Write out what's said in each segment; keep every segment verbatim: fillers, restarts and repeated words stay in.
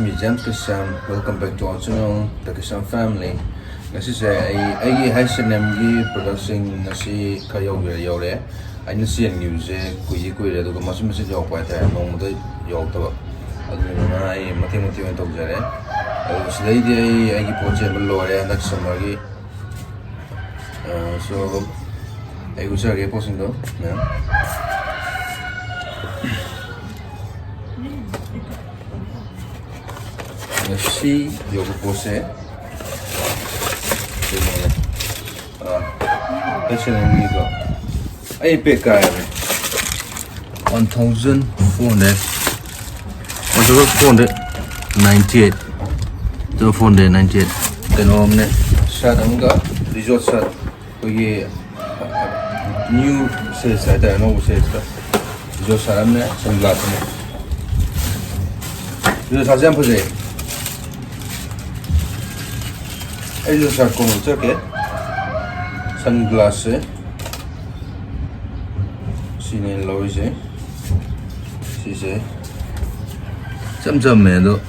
Me James Krisam, welcome back to our channel, The Christian Family. ꯉꯁꯤꯁꯦ ꯑꯩ ꯑꯩꯒꯤ ꯍꯩꯁ and ꯑꯦꯝꯒꯤ ꯄ꯭ꯔꯗꯛꯁꯤꯡ ꯉꯁꯤ ꯈꯔ ꯌꯧꯕꯤꯔ ꯌꯧꯔꯦ꯫ ꯑꯩꯅ ꯆꯦꯟꯈꯤꯕꯁꯦ ꯀꯨꯏꯗꯤ ꯀꯨꯏꯔꯦ, ꯑꯗꯨꯒ ꯃꯆꯤꯠ ꯃꯆꯤꯠ ꯌꯧꯔꯛꯄ ꯍꯥꯏꯇꯥꯔꯦ, ꯅꯣꯡꯃꯗ ꯌꯧꯔꯛꯇꯕ꯫ ꯑꯗꯨꯗꯨꯅ ꯑꯩ ꯃꯇꯦꯛ ꯃꯇꯦꯛ ꯑꯣꯏꯅ ꯇꯧꯖꯔꯦ꯫ ꯑꯗꯨ ꯁꯤꯗꯩꯗꯤ ꯑꯩ ꯑꯩꯒꯤ ꯄꯣꯠ ꯆꯦꯟꯕ ꯂꯣꯏꯔꯦ ꯍꯟꯗꯛ ꯁꯝꯃꯔꯒꯤ꯫ ꯑ, so, ꯑꯩ ꯎꯠꯆꯔꯒꯦ ꯄꯣꯠꯁꯤꯡꯗꯣ ꯃꯌꯥꯝ꯫ ꯉꯁꯤ ꯌꯧꯕ ꯄꯣꯠꯁꯦ ꯀꯩꯅꯣꯅꯦ, ꯑ, ꯍꯩꯁ ꯑꯦꯟ ꯑꯦꯝꯒꯤꯀꯣ꯫ ꯑꯩ ꯄꯦꯛ ꯀꯥꯏꯔꯦ꯫ One thousand four hundred, one thousand four hundred ninety eight, two four hundred ninety eight꯫ ꯀꯩꯅꯣ ꯑꯃꯅꯦ, ꯁꯥꯔꯠ ꯑꯃꯒ, ꯔꯤꯖꯣꯔꯠ ꯁꯥꯔꯠ, ꯑꯩꯈꯣꯏꯒꯤ ꯅ꯭ꯌꯨ ꯁꯦꯔꯤꯁ ꯍꯥꯏꯇꯥꯔꯦ, ꯑꯅꯧꯕ ꯁꯦꯔꯤꯁꯇ ꯔꯤꯖꯣꯔꯠ ꯁꯥꯔꯠ ꯑꯃꯅꯦ, ꯁꯟ ꯒ꯭ꯂꯥꯁ ꯑꯃꯅꯦ꯫ ꯔꯤꯖꯣꯔꯠ ꯁꯥꯔꯠꯁꯦ ꯌꯥꯝ ꯐꯖꯩ꯫ ꯑꯩꯁꯨ ꯁꯥꯔꯠ ꯀꯣꯟ ꯎꯠꯆꯔꯛꯀꯦ꯫ ꯁꯟ ꯒ꯭ꯂꯥꯁꯁꯦ ꯁꯤꯅꯦ ꯑꯩꯅ ꯂꯧꯔꯤꯁꯦ꯫ ꯁꯤꯁꯦ ꯏꯆꯝ ꯆꯝꯃꯦ, ꯑꯗꯣ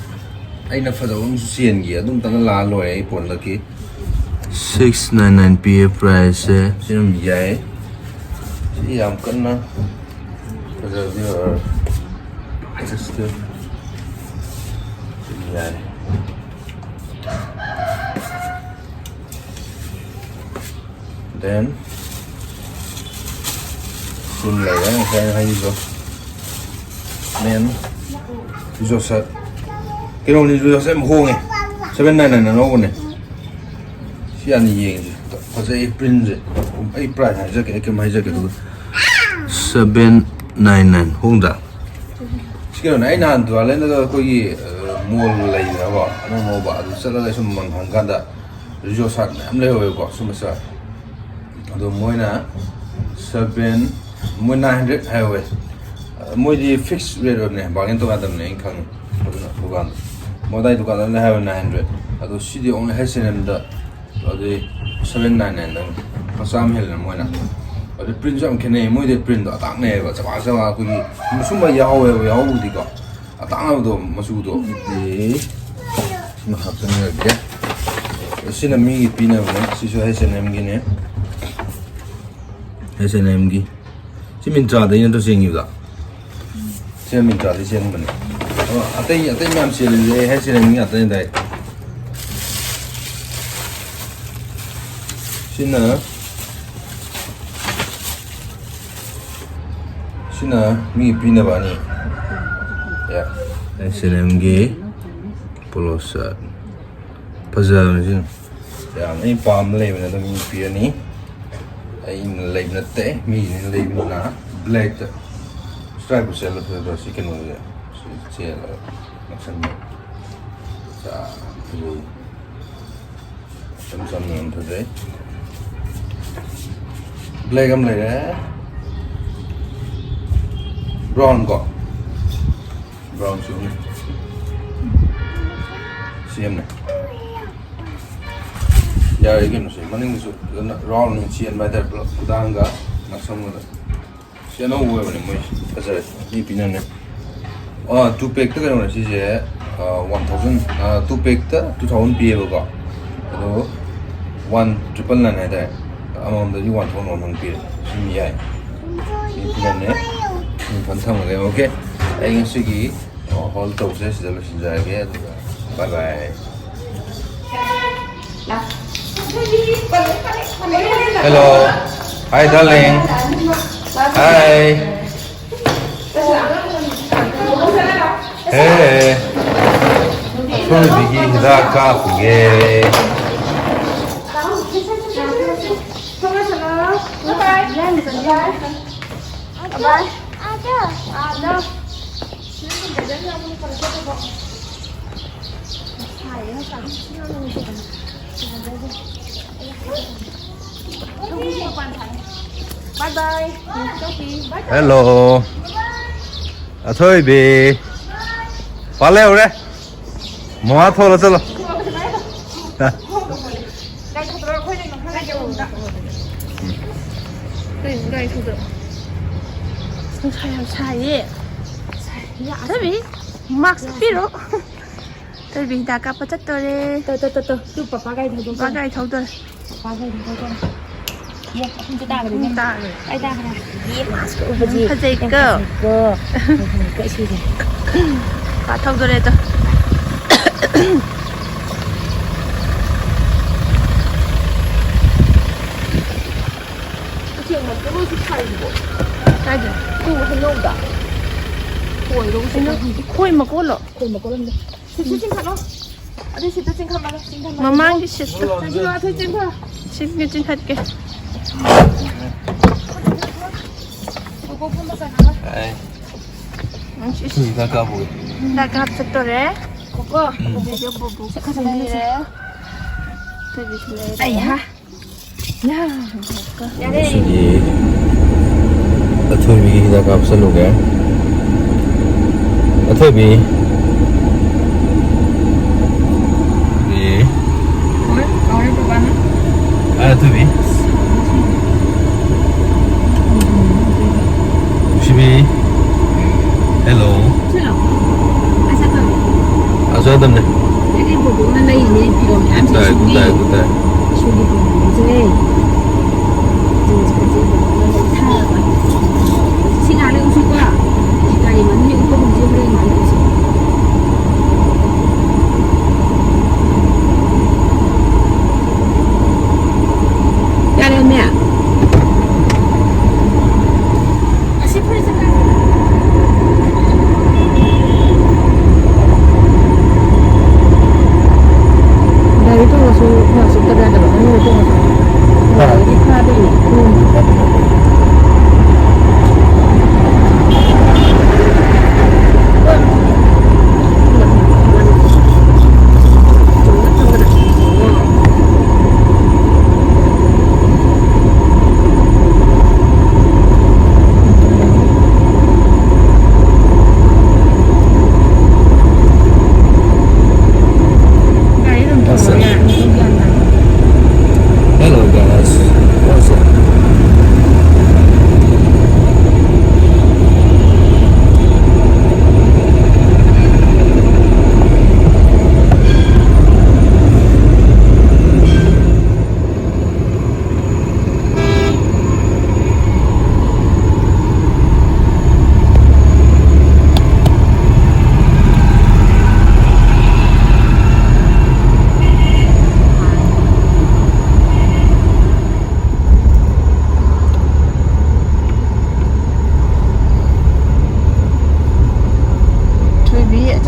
ꯑꯩꯅ ꯐꯖꯕ ꯑꯃꯁꯨ ꯆꯦꯟꯒꯦ, ꯑꯗꯨꯝꯇꯪꯒ ꯂꯥꯛꯑ ꯂꯣꯏꯔꯦ ꯑꯩ ꯄꯣꯠꯂꯛꯀꯤ꯫ Six nine nine ꯄꯤꯌꯦ ꯄ꯭ꯔꯥꯏꯁꯁꯦ꯫ ꯁꯤ ꯑꯗꯨꯝ ꯌꯥꯏ꯫ ꯁꯤ ꯌꯥꯝ ꯀꯟꯅ ꯐꯖꯕꯗꯤ ꯑꯣꯏꯔꯣꯏ꯫ Just ꯁꯤ ꯌꯥꯏ꯫ Then ꯁꯤꯝ ꯂꯩꯔꯦ ꯉꯁꯥꯏ ꯑꯩꯅ ꯍꯥꯏꯈꯤꯕꯗꯣ꯫ ꯃꯦꯟ ꯔꯤꯖꯣꯔꯠ ꯁꯥꯔꯠ꯫ ꯀꯩꯅꯣꯅꯤ, ꯔꯤꯖꯣꯔꯠ ꯁꯥꯔꯠ ꯌꯥꯝ ꯍꯣꯡꯉꯦ꯫ Seven nine nine ꯑꯅꯧꯕꯅꯦ꯫ ꯁꯤ ꯍꯥꯟꯅ ꯌꯦꯡꯁꯦ꯫ ꯐꯖꯩ ꯄ꯭ꯔꯤꯟꯁꯦ꯫ ꯑꯩ ꯄ꯭ꯔꯥꯏꯁ ꯍꯥꯏꯖꯔꯛꯀꯦ, ꯑꯩ ꯀꯩꯝ ꯍꯥꯏꯖꯔꯛꯀꯦ ꯑꯗꯨꯒ꯫ Seven nine nine ꯍꯣꯡꯗ꯭ꯔꯥ? ꯁꯤ ꯀꯩꯅꯣꯅꯦ, ꯑꯩ ꯅꯍꯥꯟ ꯗꯨꯔꯥꯂꯦꯟꯗꯒ ꯑꯩꯈꯣꯏꯒꯤ, ꯑ, ꯃꯣꯜ ꯂꯩꯗꯅꯀꯣ, ꯑꯅꯧ ꯑꯅꯧꯕ, ꯑꯗꯨ ꯆꯠꯂꯒ ꯁꯨꯝ ꯃꯃꯜ ꯍꯪꯀꯥꯟꯗ ꯔꯤꯖꯣꯔꯠ ꯁꯥꯔꯠ ꯃꯌꯥꯝ ꯂꯩꯍꯧꯋꯦꯕꯀꯣ, ꯁꯨꯝꯕꯁꯦ꯫ ꯑꯗꯣ ꯃꯣꯏꯅ seven, ꯃꯣꯏ nine hundred ꯍꯥꯏꯍꯧꯋꯦ꯫ ꯑ, ꯃꯣꯏꯗꯤ ꯐꯤꯛꯁ ꯔꯦꯠ ꯑꯣꯏꯕꯅꯦ, ꯕꯥꯔꯒꯦꯟ ꯇꯧ ꯌꯥꯗꯕꯅꯦ, ꯑꯩꯅ ꯈꯪꯉꯦ꯫ ꯑꯗꯨꯅ ꯗꯨꯀꯥꯟꯗꯣ, ꯃꯣꯏ ꯑꯗꯥꯏ ꯗꯨꯀꯥꯟꯗ ꯂꯣꯏ ꯍꯥꯏꯍꯧꯋꯦ nine hundred꯫ ꯑꯗꯣ ꯁꯤꯗꯤ only ꯍꯩꯁ ꯑꯦꯟ ꯑꯦꯝꯗ ꯑꯗꯨꯗꯤ seven nine nine ꯗꯪ, ꯂꯨꯄꯥ ꯆꯥꯝꯃ ꯍꯦꯜꯂꯦ ꯃꯣꯏꯅ꯫ ꯑꯗꯨ ꯄ꯭ꯔꯤꯟꯁꯨ ꯌꯥꯝ ꯈꯦꯠꯅꯩ, ꯃꯣꯏꯗꯤ ꯄ꯭ꯔꯤꯟꯗꯣ ꯑꯇꯥꯡꯅꯩꯌꯦꯕ, ꯆꯕꯥꯛ ꯆꯕꯥꯛ ꯑꯩꯈꯣꯏꯒꯤ ꯁꯨꯝꯕ ꯌꯥꯎꯍꯧꯋꯦꯕ, ꯌꯥꯎꯍꯧꯕꯗꯤꯀꯣ꯫ ꯑꯇꯥꯡꯕꯗꯣ, ꯃꯆꯨꯗꯣ꯫ ꯑꯗꯨꯗꯤ ꯁꯤꯃ ꯍꯥꯞꯆꯤꯟꯈ꯭ꯔꯒꯦ꯫ ꯁꯤꯅ ꯃꯤꯒꯤ ꯄꯤꯅꯕꯅꯦ꯫ ꯁꯤꯁꯨ H and M ꯒꯤꯅꯦ꯫ H and M ꯒꯤ꯫ ꯁꯤ Myntra ꯗꯩ ꯅꯠꯇ꯭ꯔꯣ ꯆꯦꯟꯈꯤꯕꯗꯣ? ꯁꯤ Myntra ꯗꯩ ꯆꯦꯟꯕꯅꯦ꯫ ꯑꯗꯣ ꯑꯇꯩ, ꯑꯇꯩ ꯃꯌꯥꯝ ꯆꯦꯜꯂꯤꯁꯦ H and M ꯒꯤ ꯉꯥꯛꯇꯅꯦ ꯗꯥꯏ꯫ ꯁꯤꯅ, ꯁꯤꯅ ꯃꯤ ꯄꯤꯅꯕ ꯑꯅꯤ꯫ H and M ꯒꯤ polo shirt꯫ ꯐꯖꯕꯅꯤ ꯁꯤꯅ꯫ ꯌꯥꯝ ꯑꯩ ꯄꯥꯝꯕ ꯂꯩꯕꯅꯦ, ꯑꯗꯨꯝ ꯃꯤ ꯄꯤꯔꯅꯤ꯫ ꯑꯩꯅ ꯂꯩꯕ ꯅꯠꯇꯦ, ꯃꯤꯒꯤꯅ ꯂꯩꯕꯅꯤꯅ꯫ Black ꯇ stripe ꯄꯨ ꯆꯦꯜꯂ ꯐꯖꯗ꯭ꯔꯣ ꯁꯤ ꯀꯩꯅꯣꯁꯦ? ꯁꯤ ꯆꯦꯜꯂꯒ ꯅꯛꯁꯟꯕ꯫ ꯆꯥ, ꯐꯖꯩ꯫ ꯏꯆꯝ ꯆꯝꯅ ꯌꯥꯝ ꯐꯖꯩ꯫ Black ꯑꯃ ꯂꯩꯔꯦ꯫ Brown ꯀꯣ? Brown ꯁꯤ ꯑꯃ꯫ ꯁꯤ ꯑꯃꯅꯦ꯫ ꯌꯥꯔꯦ ꯀꯩꯅꯣꯁꯦ, ꯃꯅꯤꯡꯁꯨ ꯐꯖꯅ round ꯑꯣꯏꯅ ꯆꯦꯟꯕ ꯍꯥꯏꯇꯥꯔꯦ, ꯄꯨꯂꯞ ꯈꯨꯗꯥꯡꯒ ꯉꯛꯁꯝꯒꯗ꯫ ꯁꯤ ꯑꯅꯧꯕ ꯑꯣꯏꯕꯅꯦ ꯃꯣꯏꯁꯦ, ꯐꯖꯔꯦ, ꯃꯤ ꯄꯤꯅꯅꯦ꯫ ꯑꯥ, two pack ꯇ ꯀꯩꯅꯣꯅꯦ ꯁꯤꯁꯦ, ꯑꯥ, one thousand, ꯑꯥ, two pack ꯇ two thousand ꯄꯤꯌꯦꯕꯀꯣ, ꯑꯗꯣ one triple nine ꯍꯥꯏꯇꯥꯔꯦ, ꯑꯃꯃꯝꯗꯗꯤ one thousand one thousand ꯄꯤꯔꯦ꯫ ꯁꯤ ꯌꯥꯏ, ꯁꯤ ꯄꯤꯔꯝꯃꯦ꯫ ꯁꯤ ꯐꯖꯅ ꯊꯝꯃꯒꯦ꯫ OK, ꯑꯩ ꯉꯁꯤꯒꯤ ꯍꯣꯜ ꯇꯧꯕꯁꯦ ꯁꯤꯗ ꯂꯣꯏꯁꯤꯟꯖꯔꯒꯦ, ꯑꯗꯨꯒ bye bye꯫ Hello. Hi, darling. Hi. Hey. ꯑꯊꯣꯏꯕꯤꯒꯤ ꯍꯤꯗꯥꯛ ꯀꯥꯞꯄꯨꯒꯦ꯫ Bye bye. Hello. ꯑꯊꯣꯏꯕꯤ꯫ ꯄꯥ ꯂꯩꯍꯧꯔꯦ꯫ ꯃꯃꯥ ꯊꯣꯛꯂꯣ ꯆꯠꯂꯣ꯫ ꯀꯩꯅꯣ ꯒꯥꯔꯤ ꯊꯧꯗꯣꯔꯛꯑꯣ꯫ ꯑꯁ, ꯅꯨꯡꯁꯥ ꯌꯥꯝ ꯁꯥꯏꯌꯦ꯫ ꯁꯥꯏꯌꯦ, ꯑꯊꯣꯏꯕꯤ꯫ ꯃꯥꯛꯁ ꯎꯞꯄꯤꯔꯣ꯫ ꯊꯣꯏꯕꯤ ꯍꯤꯗꯥꯛ ꯀꯥꯞꯄ ꯆꯠꯇꯣꯔꯦ꯫ ꯇꯣ, ꯇꯣ, ꯇꯣ, ꯇꯣ꯫ ꯇꯨ ꯄꯄꯥ ꯒꯥꯔꯤ ꯊꯧꯗꯣꯛ ꯄꯄꯥ ꯒꯥꯔꯤ ꯊꯧꯗꯣꯔꯦ꯫ ꯄꯄꯥ ꯒꯥꯔꯤ ꯊꯧꯗꯣꯛ ꯇꯣꯔꯦ꯫ ꯑꯦ, ꯑꯍꯨꯝꯁꯨ ꯇꯥꯈ꯭ꯔꯦ ꯄꯨꯡ ꯏꯕꯦꯝꯃ꯫ ꯇꯥꯈ꯭ꯔꯦ꯫ ꯀꯥꯏ ꯇꯥꯈ꯭ꯔꯦ? ꯑꯦ, ꯃꯥꯛꯁꯀ ꯎꯞꯄꯁꯤ꯫ ꯐꯖꯩꯀꯣ? ꯌꯥꯝ ꯐꯖꯩꯀꯣ꯫ ꯀꯛꯏꯁꯤꯁꯦ꯫ ꯄꯥ ꯊꯧꯗꯣꯔꯦ ꯑꯗꯣ꯫ ꯎꯆꯦꯛ ꯃꯀꯣꯜ ꯂꯣꯏꯁꯨ ꯊꯥꯔꯤꯕꯣ? ꯀꯥꯏꯗ? ꯇꯨ ꯍꯩꯅꯧꯗ꯫ ꯈꯣꯏꯔꯣ ꯎꯆꯦꯛ ꯍꯩꯅꯧ, ꯈꯣꯏ ꯃꯀꯣꯜꯂꯣ? ꯈꯣꯏ ꯃꯀꯣꯜ ꯑꯝꯗ꯫ ꯁꯤꯠꯁꯨ ꯆꯤꯡꯈꯠꯂꯣ꯫ ꯑꯗꯨ ꯁꯤꯠꯇ ꯆꯤꯡꯈꯠꯂꯒ, ꯆꯤꯡꯈꯠꯂꯒ꯫ ꯃꯃꯥꯡꯒꯤ ꯁꯤꯠꯇꯣ꯫ ꯆꯪꯁꯤꯜꯂꯣ, ꯑꯊꯣꯏ ꯆꯦꯟꯊꯣꯔꯣ꯫ ꯁꯤꯠꯀꯦ ꯆꯤꯡꯈꯠꯀꯦ꯫ ꯀꯣꯀꯣ ꯐꯝꯕ ꯆꯪꯉꯒ꯫ ꯑꯦ꯫ ꯎꯝ, ꯁꯤ ꯁꯤ ꯍꯤꯗꯥꯛ ꯀꯥꯞꯄꯨꯒꯦ꯫ ꯍꯤꯗꯥꯛ ꯀꯥꯞ ꯆꯠꯇꯣꯔꯦ꯫ ꯀꯣꯀꯣ꯫ ꯎꯝ꯫ ꯑꯗꯩꯗꯤ ꯕꯣꯕꯣꯛ ꯁꯤ ꯈꯖꯅ ꯂꯩꯔꯦ꯫ ꯊꯣꯏꯕꯤꯁꯨ ꯂꯩꯔꯦ꯫ ꯑꯩꯍꯥ꯫ ꯌꯥꯔꯦ꯫ ꯁꯤꯗꯤ ꯑꯊꯣꯏꯕꯤꯒꯤ ꯍꯤꯗꯥꯛ ꯀꯥꯞꯁꯜꯂꯨꯒꯦ꯫ ꯑꯊꯣꯏꯕꯤ꯫ ꯑꯦ꯫ ꯍꯣꯏ, ꯀꯥꯎꯔꯦ ꯕꯕꯥꯅ꯫ ꯑꯥ, ꯑꯊꯣꯏꯕꯤ꯫ ꯅꯨꯡꯁꯤꯕꯤ꯫ ꯍꯦꯜꯂꯣ꯫ ꯁꯤꯂꯣ꯫ ꯑꯁꯥ ꯇꯧꯔꯦ꯫ ꯑꯁꯥ ꯇꯧꯔꯦ꯫ ꯑꯩꯒꯤ ꯕꯣꯕꯣꯛꯅ ꯂꯩꯔꯤꯅꯦ ꯐꯤꯔꯣꯜ ꯃꯌꯥꯝ ꯁꯤ ꯇꯥꯏ, ꯁꯨꯅꯤ꯫ ꯇꯥꯏ, ꯇꯥꯏ꯫ ꯁꯨꯒꯤ ꯐꯤꯔꯣꯜꯁꯦ꯫ ꯖꯤꯟꯁ ꯐꯤꯔꯣꯜꯁꯦ ꯕꯣꯕꯣꯛꯅ ꯂꯩꯊꯔꯕ꯫ ꯁꯤ ꯉꯥꯏꯍꯥꯛ ꯂꯩꯔ ꯎꯁꯤꯀꯣ꯫ ꯁꯤ ꯒꯥꯔꯤ ꯃꯅꯨꯡꯗ ꯎꯞꯄꯒꯨꯝꯁꯦ ꯍꯣꯔꯦꯟ ꯉꯥꯏꯍꯥꯛ ꯂꯩꯔ ꯎꯁꯤ꯫ ꯌꯥꯔꯦꯃꯦ꯫ ꯑꯁꯤ ꯐꯨꯔꯤꯠꯁꯦ ꯀꯥꯏ? ꯒꯥꯔꯤ ꯇꯣꯡꯉꯁꯨ ꯈꯔ ꯆꯠꯇꯕ ꯌꯥꯗꯕ, ꯃꯅꯨꯡꯗ ꯇꯣꯡꯉꯁꯨ꯫ ꯍꯥ? ꯒꯥꯔꯤꯗꯤ ꯐꯥꯗꯣꯏꯅꯦ꯫ ꯎꯝ꯫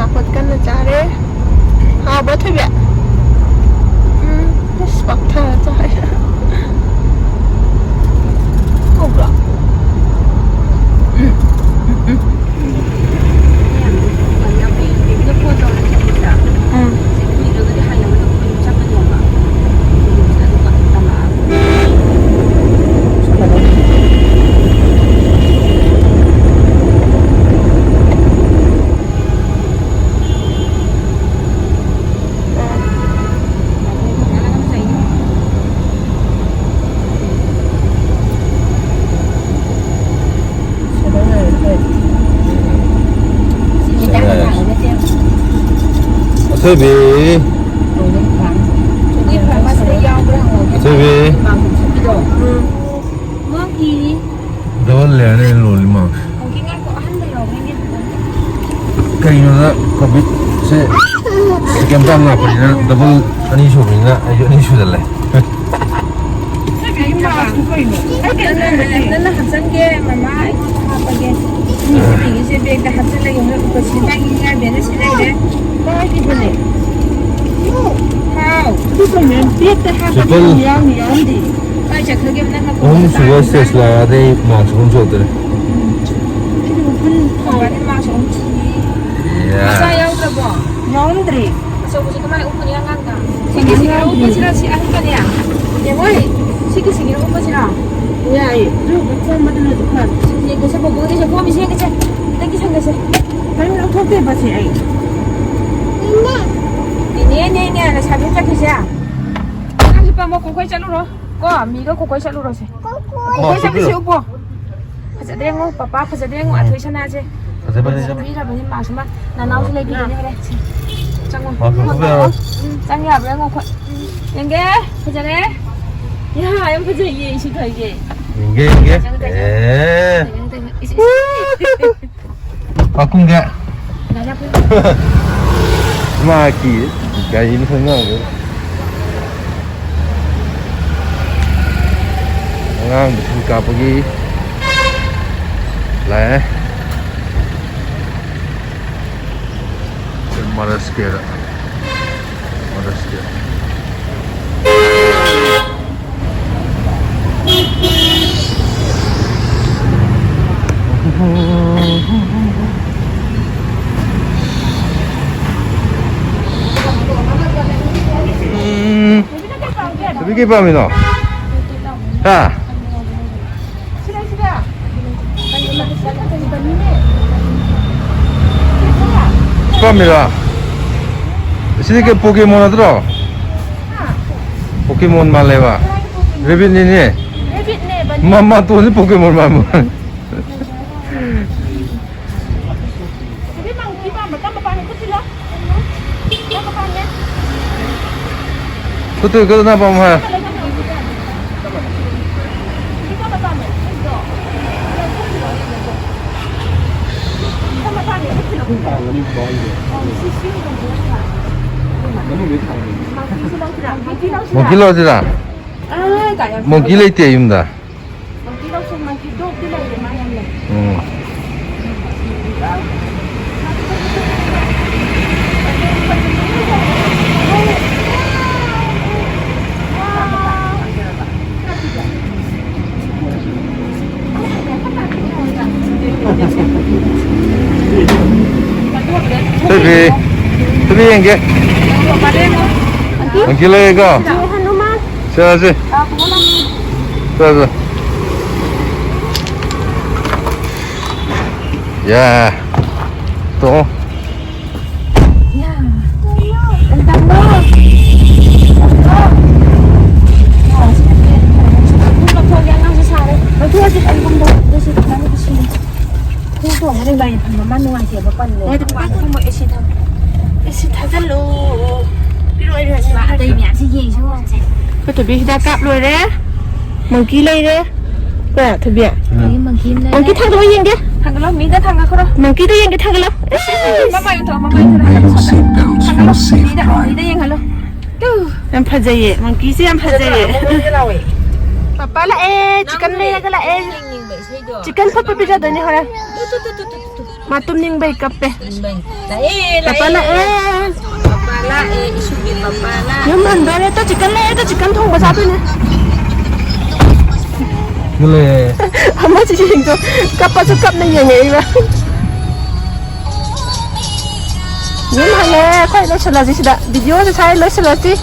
ꯑꯆꯥꯄꯣꯠ ꯀꯟꯅ ꯆꯥꯔꯦ꯫ ꯍꯥꯎꯕ꯭ꯔꯣ, ꯊꯣꯏꯕꯤ? ꯎꯝ, ꯑꯁ, ꯄꯥꯛꯊꯔ ꯆꯥꯔꯦ꯫ ꯍꯥꯎꯕ꯭ꯔꯣ? ꯎꯝ, ꯎꯝ, ꯎꯝ꯫ ꯎꯝ꯫ ꯑꯊꯣꯏꯕꯤ꯫ ꯑꯊꯣꯏꯕꯤ꯫ ꯗꯕꯜ ꯂꯦꯌꯔꯅꯦ ꯂꯣꯜꯂꯤ ꯃꯥ꯫ ꯀꯩꯅꯣꯗ ꯀꯣꯚꯤꯠꯁꯦ ꯁꯦꯀꯦꯟ ꯇꯥꯝ ꯂꯥꯛꯄꯅꯤꯅ ꯗꯕꯜ ꯑꯅꯤ ꯁꯨꯕꯅꯤꯅ ꯑꯩꯁꯨ ꯑꯅꯤ ꯁꯨꯖꯜꯂꯦ꯫ ꯅꯪꯅ ꯍꯥꯞꯆꯟꯒꯦ, ꯃꯃꯥ ꯑꯩꯉꯣꯟꯗ ꯍꯥꯞꯄꯒꯦ꯫ ꯃꯤꯒꯤꯁꯦ ꯕꯦꯒꯇ ꯍꯥꯞꯆꯜꯂꯒꯦ, ꯃꯣꯏ ꯎꯄꯁꯤ ꯄꯥꯏꯅꯤꯡꯉꯥꯏ ꯕꯦꯒꯅ ꯁꯤ ꯂꯩꯔꯦ꯫ ꯀꯥꯏꯗꯦꯕꯅꯦ꯫ ꯍꯥꯎ꯫ ꯑꯗꯨ ꯀꯩꯅꯣ, ꯕꯦꯒꯇ ꯍꯥꯞꯄꯗꯤ ꯇ꯭ꯔꯤꯄꯜ꯫ ꯌꯥꯎꯅꯤ, ꯌꯥꯎꯔꯝꯗꯦ꯫ ꯀꯥꯏ ꯆꯠꯈ꯭ꯔꯒꯦꯕ ꯅꯪ ꯅꯀꯣꯛꯇ ꯑꯍꯨꯝ ꯁꯨꯕ ꯇꯥꯔꯤꯗꯨꯅ? ꯁ꯭ꯇꯦꯖ ꯂꯥꯛꯑꯗꯤ ꯑꯩ ꯃꯥꯛꯁ ꯑꯍꯨꯝ ꯁꯨꯔꯛꯇ꯭ꯔꯦ꯫ ꯎꯝ꯫ ꯑꯩꯗꯤ ꯎꯐꯨꯟ ꯊꯥꯏ꯫ ꯃꯥꯁꯨ ꯑꯍꯨꯝ ꯁꯨꯏ꯫ ꯌꯥ꯫ ꯃꯆꯥ ꯌꯥꯎꯗ꯭ꯔꯕꯣ? ꯌꯥꯎꯔꯝꯗ꯭ꯔꯦ꯫ ꯑꯆꯧꯕꯁꯦ ꯀꯃꯥꯏꯅ ꯎꯞꯄꯅꯣ ꯌꯥꯝ ꯉꯥꯡꯗ꯫ ꯁꯤꯒꯤꯁꯤꯒꯤꯔꯣ ꯎꯞꯄꯁꯤꯔꯣ? ꯁꯤ ꯑꯍꯟꯕꯅꯦ? ꯌꯦꯡꯉꯣꯏ꯫ ꯁꯤꯒꯤꯁꯤꯒꯤꯔꯣ ꯎꯞꯄꯁꯤꯔꯣ? ꯌꯥꯏꯌꯦ꯫ ꯑꯗꯨ ꯀꯣꯝꯕꯗꯨꯅꯁꯨ ꯐꯔꯦ꯫ ꯌꯦꯡꯒꯦꯁꯦ, ꯕꯣꯕꯣꯒꯤꯁꯦ ꯀꯣꯝꯃꯤꯁꯦ ꯌꯦꯡꯒꯦꯁꯦ꯫ ꯍꯟꯗꯛꯀꯤ ꯁꯟꯒꯁꯦ꯫ ꯀꯔꯤꯝ ꯂꯧꯊꯣꯛꯇꯦꯕ ꯁꯤ ꯑꯩ꯫ ꯏꯅꯦ, ꯏꯅꯦ, ꯂꯩꯁꯥꯕꯤ ꯑꯃ ꯆꯠꯈꯤꯁꯦ꯫ ꯅꯪ ꯍꯤꯞꯄꯝꯃꯣ, ꯀꯣꯀꯣꯏ ꯆꯠꯂꯨꯔꯣ꯫ ꯀꯣ, ꯃꯤꯒ ꯀꯣꯀꯣꯏ ꯆꯠꯂꯨꯔꯣꯁꯦ꯫ ꯀꯣꯀꯣꯏ ꯆꯠꯂꯨꯁꯤ ꯎꯞꯄꯣ꯫ ꯐꯖꯗꯦ ꯌꯦꯡꯉꯣ, ꯄꯄꯥ ꯐꯖꯗꯦ ꯌꯦꯡꯉꯣ, ꯑꯊꯣꯏ ꯁꯅꯥꯁꯦ꯫ ꯐꯖꯩ, ꯐꯖꯩ, ꯐꯖꯩ꯫ ꯄꯤꯔꯕꯅꯤ ꯃꯥꯁꯨ ꯃꯥ꯫ ꯅꯅꯥꯎꯁꯨ ꯂꯩꯕꯤꯒꯅꯤ ꯍꯣꯔꯦꯟ꯫ ꯁꯤ, ꯆꯪꯉꯣ꯫ ꯃꯥꯁꯨ ꯎꯞꯄ ꯌꯥꯔꯣꯏ꯫ ꯎꯝ, ꯆꯪ ꯌꯥꯕ꯭ꯔꯥ ꯌꯦꯡꯉꯣ ꯑꯩꯈꯣꯏ꯫ ꯎꯝ, ꯌꯦꯡꯒꯦ, ꯐꯖꯔꯦ꯫ ꯌꯥ, ꯌꯥꯝ ꯐꯖꯩꯌꯦ ꯁꯤ ꯊꯣꯏꯁꯦ꯫ ꯌꯦꯡꯒꯦ, ꯌꯦꯡꯒꯦ꯫ ꯆꯪꯉꯣ, ꯆꯪꯉꯣ꯫ ꯑꯦ꯫ ꯆꯪꯉꯣ, ꯆꯪꯉꯣ꯫ ꯏꯁ, ꯏꯁ꯫ ꯄꯥꯈꯨꯝꯒ꯫ ꯃꯥ ꯀꯤ ꯒꯥꯔꯤ ꯃꯊꯣꯟ ꯉꯥꯡꯕ꯫ ꯑꯉꯥꯡ ꯕꯦꯛꯁꯤꯟ ꯀꯥꯞꯄꯒꯤ ꯂꯥꯛꯑꯦ꯫ ꯀꯦꯗ꯫ Mother's Day꯫ ꯎꯝ꯫ ꯊꯣꯏꯕꯤ ꯀꯩ ꯄꯥꯝꯃꯤꯅꯣ? ꯍꯥ? ꯄꯥꯝꯃꯤꯔꯣ? ꯁꯤꯗꯤ ꯀꯩ ꯄꯣꯀꯦꯃꯣꯟ ꯅꯠꯇ꯭ꯔꯣ? ꯄꯣꯀꯦꯃꯣꯟ ꯃꯥꯜꯂꯦꯕ꯫ ꯔꯦꯕꯤꯠꯅꯤꯅꯦ꯫ ꯃꯃꯥꯇꯣꯟꯁꯦ ꯄꯣꯀꯦꯃꯣꯟ ꯃꯥꯟꯕ꯫ ꯈꯨꯠꯇꯨ ꯈꯨꯠꯇꯨ ꯅꯪ ꯄꯥꯝꯃꯣ ꯍꯥꯏ꯫ ꯃꯣꯡꯀꯤ ꯂꯧꯔꯁꯤꯔꯥ? ꯃꯣꯡꯀꯤ ꯂꯩꯇꯦ ꯌꯨꯝꯗ꯫ ꯃꯣꯡꯀꯤ ꯂꯧꯁꯦ, ꯃꯣꯡꯀꯤ ꯗꯣꯒꯇꯤ ꯂꯩꯔꯦ, ꯃꯥ ꯌꯥꯝ ꯂꯩ꯫ ꯎꯝ꯫ ꯊꯣꯏꯕꯤ, ꯊꯣꯏꯕꯤ ꯌꯦꯡꯒꯦ꯫ ꯃꯣꯡꯀꯤ ꯂꯩꯔꯦꯀꯣ? ꯁꯦ, ꯁꯦ꯫ ꯆꯠꯂꯁꯦ꯫ ꯌꯥ꯫ ꯇꯣ꯫ ꯌꯥ꯫ ꯀꯩ ꯇꯧꯔꯤꯅꯣ? ꯂꯧꯊꯣꯛꯑꯁꯤ, ꯑꯩ ꯔꯨꯝꯗ꯫ ꯑꯗꯨꯁꯨ ꯈꯤꯇꯪ ꯁꯤꯜꯂꯤ꯫ ꯈꯣꯡ ꯇꯣꯡꯕ ꯅꯨꯡꯉꯥꯏ-, ꯐꯝꯕ ꯃꯥ ꯅꯨꯡꯉꯥꯏꯇꯦꯕ, ꯄꯜꯂꯦ꯫ ꯍꯣꯏ, ꯑꯗꯨꯝ ꯄꯥꯏ꯫ ꯈꯣꯡꯕ ꯑꯦ ꯁꯤ ꯊꯝ-, ꯑꯦ ꯁꯤ ꯊꯥꯖꯜꯂꯣ꯫ ꯄꯤꯔꯛꯑꯣ, ꯑꯩ ꯃꯥ ꯑꯇꯩ ꯃꯌꯥꯝꯁꯤ ꯌꯦꯡꯁꯤ ꯋꯥꯁꯦ꯫ ꯑꯩꯈꯣꯏ ꯊꯣꯏꯕꯤ ꯍꯤꯗꯥꯛ ꯀꯥꯞ ꯂꯣꯏꯔꯦ꯫ ꯃꯣꯡꯀꯤ ꯂꯩꯔꯦ꯫ ꯀꯌꯥ ꯊꯣꯏꯕꯤ? ꯑꯩ ꯃꯣꯡꯀꯤ ꯑꯃ ꯂꯩꯔꯦ꯫ ꯃꯣꯡꯀꯤ ꯊꯥꯡꯒꯠꯂꯣ ꯌꯦꯡꯒꯦ꯫ ꯊꯥꯡꯒꯠꯂꯣ, ꯃꯤꯗ ꯊꯥꯡꯒꯠꯈ꯭ꯔꯣ꯫ ꯃꯣꯡꯀꯤꯗ ꯌꯦꯡꯒꯦ, ꯊꯥꯡꯒꯠꯂꯣ꯫ ꯃꯃꯥꯏ ꯎꯊꯣꯛꯑꯣ, ꯃꯃꯥꯏ ꯎꯊꯣꯛꯑꯣ꯫ ꯊꯥꯡꯒꯠꯂꯣ, ꯃꯤꯗ, ꯃꯤꯗ ꯌꯦꯡꯍꯜꯂꯣ꯫ ꯇꯨ꯫ ꯌꯥꯝ ꯐꯖꯩꯌꯦ, ꯃꯣꯡꯀꯤꯁꯦ ꯌꯥꯝ ꯐꯖꯩꯌꯦ꯫ ꯃꯣꯡꯀꯤꯁꯦ ꯂꯥꯎꯋꯦ꯫ ꯄꯄꯥ ꯂꯥꯛꯑꯦ, ꯆꯤꯛꯀꯟ ꯂꯩꯔꯒ ꯂꯥꯛꯑꯦ꯫ ꯌꯦꯡꯅꯤꯡꯕ ꯏꯁꯩꯗꯣ꯫ ꯆꯤꯛꯀꯟ ꯐꯨꯠꯄ ꯄꯤꯖꯗꯣꯏꯅꯦ ꯍꯣꯔꯦꯟ꯫ Two, two, two. ꯃꯥ ꯇꯨꯝꯅꯤꯡꯕꯩ ꯀꯞꯄꯦ꯫ ꯂꯥꯛꯑꯦ, ꯄꯄꯥ ꯂꯥꯛꯑꯦ꯫ ꯂꯥꯛꯑꯦ꯫ ꯄꯄꯥ ꯂꯥꯛꯑꯦ, ꯏꯁꯨꯒꯤ ꯄꯄꯥ ꯂꯥꯛꯑꯦ꯫ ꯌꯨꯝ ꯍꯟꯗꯣꯔꯦ꯫ ꯇꯣ ꯆꯤꯛꯀꯟ ꯂꯩꯔꯦ꯫ ꯇꯣ ꯆꯤꯛꯀꯟ ꯊꯣꯡꯕ ꯆꯥꯗꯣꯏꯅꯦ꯫ ꯌꯨꯝꯂꯦ꯫ ꯑꯃꯁꯤ ꯌꯦꯡꯗꯣ꯫ ꯀꯞꯄꯁꯨ ꯀꯞꯅ ꯌꯦꯡꯉꯛꯏꯕ꯫ ꯌꯨꯝ ꯍꯜꯂꯦ꯫ ꯑꯩꯈꯣꯏ ꯂꯣꯏꯁꯤꯜꯂꯁꯤ ꯁꯤꯗ꯫ ꯚꯤꯗꯤꯑꯣꯁꯦ ꯁ꯭ꯋꯥꯏ ꯂꯣꯏꯁꯤꯜꯂꯁꯤ꯫